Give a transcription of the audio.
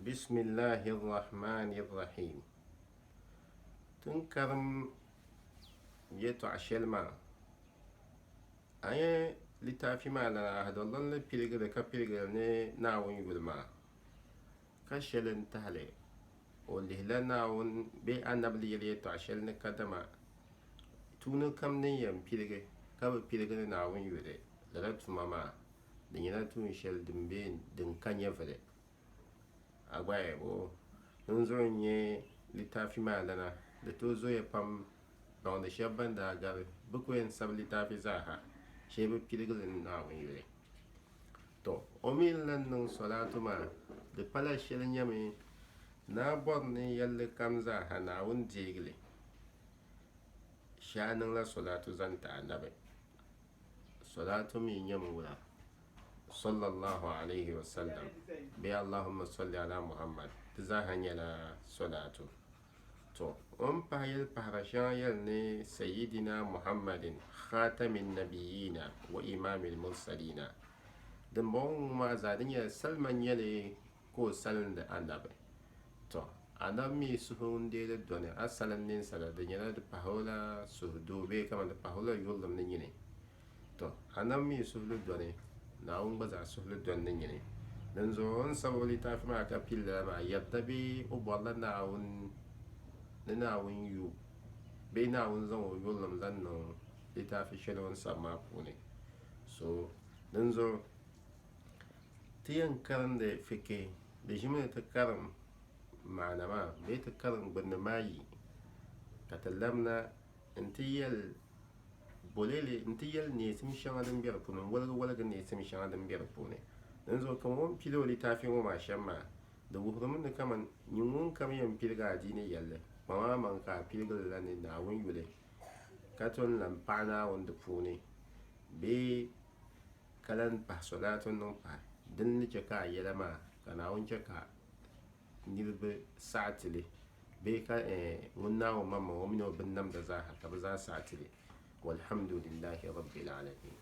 Bismillahi Rahmani Rahim. Ti ni karim yɛtɔɣa shɛli maa, a nya litaafi maa lana Ahadɔlɔn ni piligi li ka piligi li ni Naawuni yuli maa, ka shɛli n-tahi li, o lihila Naawuni bee Anabi ni yɛli yɛtɔɣa shɛli ni kadama tuuni kam din yɛn piligi ka bi piligi ni Naawuni yuli, lala tuma maa di nyɛla tuun shɛli din be din ka nyɛvili. A gba yɛ o dinzuɣu n-nyɛ litaafi maa lana. Di tooi zoya pam baŋdi shɛba ban daa gari bɛ ku yɛn sabi litaafi zaaha shee bɛ piligi li ni Naawuni yuli. Tɔ! O mi ni lan niŋ sɔlaatu maa, di pala shɛli nyɛmi ni a bɔri ni yɛlli kam zaaha Naawuni deegi li shee a niŋla sɔlaatu zaŋ ti Anabi. Sɔlaatu mi nyɛmi wula? Sallallahu alayhi wa sallam bee Allahumma salli ala Muhammad di zaaha nyɛla sɔlaatu. Tɔ! O ni pahi yɛlipahira shɛŋa yɛli ni Sayyidina Muhammadin khatamin nabiyina wa imamil mursalina. Dimbɔŋɔ ŋɔ maa zaa di nyɛla salima n-nyɛ li ka o salindi Anabi. Tɔ! Anabi mi suhu n-deei li dɔni a salim ninsala, di nyɛla di pahi o la suhudoo bee kaman di pahi o la yurilim ni nyini. Tɔ! Anabi mi suhu li dɔni, Naawuni gba zaa suhu li dɔni ni nyini. Dinzuɣu o ni sabi o litaafi maa ka pili lala maa, yɛrida bee o bɔrila Naawuni ni Naawuni yu bee Naawuni zaŋ o yurilim zaŋ niŋ litaafi shɛli o ni sabi maa puuni. So, dinzuɣu Ti yɛn karindi fikihi, di ʒimi ni ti karim maana maa bee ti karim gbunni maa yi, ka ti labina nti yɛli bolili nti yɛli neesim shɛŋa din be di puuni n-woligi woligi neesim shɛŋa din be di puuni. Dinzuɣu kaman o ni pili o litaafi ŋɔ maa shɛm maa, di wuhirimi ni kaman nyin ŋunkam yɛn piligi adiini yɛlli, kpaŋ amaŋ ka a piligi li la ni Naawuni yuli, ka ton lan paɣi Naawuni di puuni bee ka lan pahi sɔlaatu niŋ pahi din ni chɛ ka a yɛla maa ka Naawuni chɛ ka niriba saɣi ti li bee ka ŋun Naawuni maŋmaŋ o mini o binnamda zaaha ka bɛ zaa saɣi ti li. Walhamdulillahi Rabbil Alamin.